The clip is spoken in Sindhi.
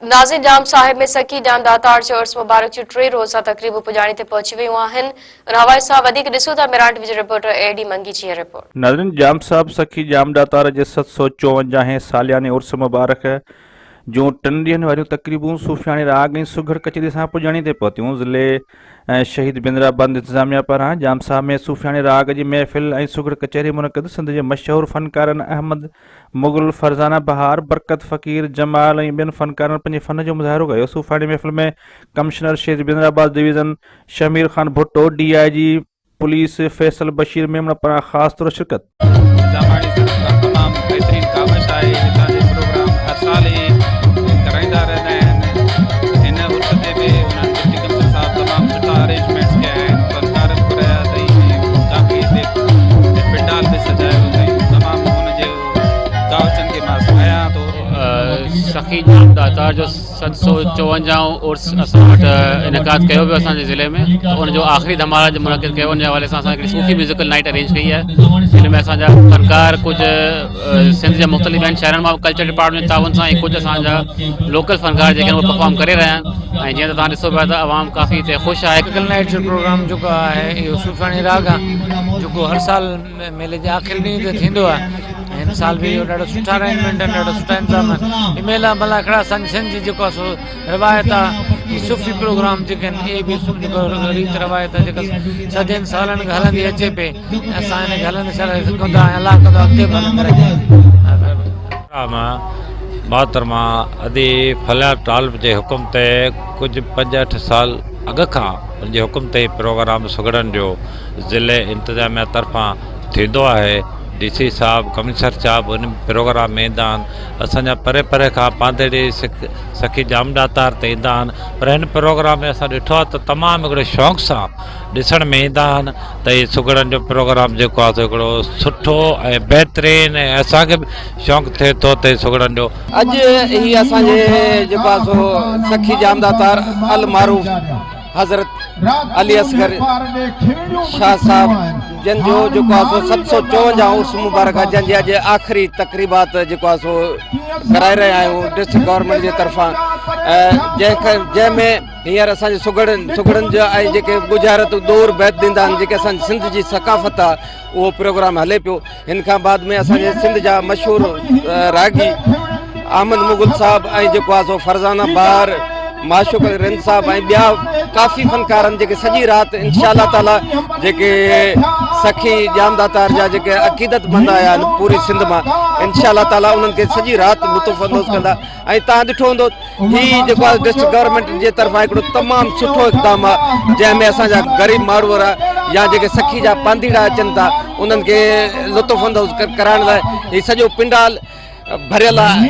ناظرين ڄام صاحب ۾ سخي ڄام ڏاتار جي عرس مبارڪ جون ٽي روزه تقريبون پڄاڻي تي پهچي ويون آهن ان حوالي سان وڌيڪ ڏسون ٿا ميران ٽي وي جي رپورٽر اي ڊي منگي جي هي رپورٽ. ناظرين ڄام صاحب سخي ڄام ڏاتار جي 754 هين سالياني عرس مبارڪ جون ٽن ڏينهن واريون تقريبون صوفياڻي راڳ ۽ سگهڙ ڪچهري سان پڄاڻي تي پهتيون ضلعي شهيد بندرا بند انتظاميا پاران ڄام صاحب ۾ صوفياڻي راڳ جي محفل ۽ سگهڙ ڪچهري منعقد سنڌ جي مشهور فنڪارن احمد مغل، فرزانه بهار، برڪت فقير، جمال ۽ ٻين فنڪارن پنهنجي فن جو مظاهرو ڪيو. صوفاڻي محفل ۾ commissioner Shaheed Benazirabad division Shahmir Khan Bhutto, D I G police Faisal Bashir Memon پاران خاص طور شرڪت. نظاماڻي صاحب کان تمام بهترين ڪاوش آهي هتان جي پروگرام هر سال هي ڪرائيندا رهندا آهن هن عرس تي به انهن ڊپٽي ڪمشنر صاحب تمام سٺا ارينجمينٽس ڪيا آهن فنڪار به گهرايا اٿئي ۽ ڪافي هتي پنڊال به سجايو اٿئي تمام ان جي ڪاوشن کي مان ساراهيان ٿو. سخي ڄام ڏاتار جو 754 عرس اسان وٽ انعقاد ڪيو ويو اسان جي ضلعي ۾ ان جو آخري ڌمال اڄ منعقد ڪيو ان جي حوالي سان اسان هڪڙي صوفي ميوزيڪل نائٽ ارينج ڪئي آهي ان ۾ اسان جا فنڪار ڪجهه سنڌ جي مختلف ٻين شهرن مان ڪلچر ڊپارٽمينٽ جي تعاون سان ۽ ڪجهه اسان جا لوڪل فنڪار جيڪي آهن اهي پرفارم ڪري رهيا آهن ۽ جيئن ته توهان ڏسو پيا ته عوام ڪافي هتي خوش آهي. ميوزيڪل نائٽ جو پروگرام جيڪو آهي اهو صوفياڻي راڳ آهي جيڪو هر سال ميلي جي آخري ڏينهن تي ٿيندو آهي ۽ هن سال به اهو ڏاڍو سٺا ارينجمينٽ آهن ڏاڍا سٺا انتظام آهن هي ميلا ملاکڙا اسان جي سنڌ جي جيڪو آهي سو روايت آهي هي صوفي پروگرام جيڪي آهن اهي به جيڪو ريت روايت آهي جيڪا صدين سالن کان هلندي اچي پئي ۽ اسان هن کي هلندي سگهون ٿا ۽ الله ڪندو اڳتي به هلندي رهي. محترمه ادي فلاح ٽالپ جي حڪم تي ڪجهه پنج اٺ سال اڳ کان ان جي حڪم تي هي پروگرام سگهڙن جو ضلعي انتظاميا طرفان ٿيندو آهي ڊي سي صاحب ڪمشنر صاحب ان پروگرام ۾ ايندا آهن اسان جا پري پري کان پانڌيڙي سک سخي ڄام ڏاتار تي ايندا آهن پر هن پروگرام ۾ اسان ڏٺو آهي ته تمام هڪڙي شوق سان ڏسڻ ۾ ايندا آهن ته هي سگهڙن جو پروگرام جيڪو آهي سو هڪڙو سٺو ۽ بهترين ۽ اسان کي به شوق ٿئي ٿو ته سگهڙن جو. اڄ هي اسان جي جيڪو آهي سو سخي ڄام ڏاتار المعروف حضرت علي اصغر شاهه صاحب جن جو جيڪو آهي سو 754 عرس مبارڪ آهي جنهن جي اڄ آخري تقريبات جيڪو آهي سو ڪرائي رهيا آهيون ڊسٽرڪٽ گورنمينٽ جي طرفان جنهن ۾ هينئر اسان جي سگهڙن سگهڙن جا ۽ جيڪي ڳجهارت دور بيت ڏيندا آهن جيڪي اسان جي سنڌ جي ثقافت آهي اهو پروگرام هلي پيو هن کان بعد ۾ اسان جي سنڌ جا مشهور راڳي احمد مغل صاحب ۽ جيڪو آهي سو فرزانه بهار معشوق رند صاحب ۽ ٻيا ڪافي فنڪارن جيڪي سڄي رات انشاء الله تعالي جيڪي سخي ڄام داتار جا جيڪي عقيدت مند آيا آهن پوري سنڌ مان انشاء الله تعالي انهن کي سڄي رات لطف اندوز ڪندا ۽ توهان ڏٺو هوندو هي جيڪو آهي ڊسٽرڪٽ گورنمينٽ جي طرفان هڪڙو تمام سٺو اقدام آهي جنهن ۾ اسان جا غريب ماڻهو وارا يا جيڪي سکي جا پانڌيڙا اچن ٿا انهن کي لطف اندوز ڪرائڻ لاء هي سڄو پنڊال ڀريل آهي.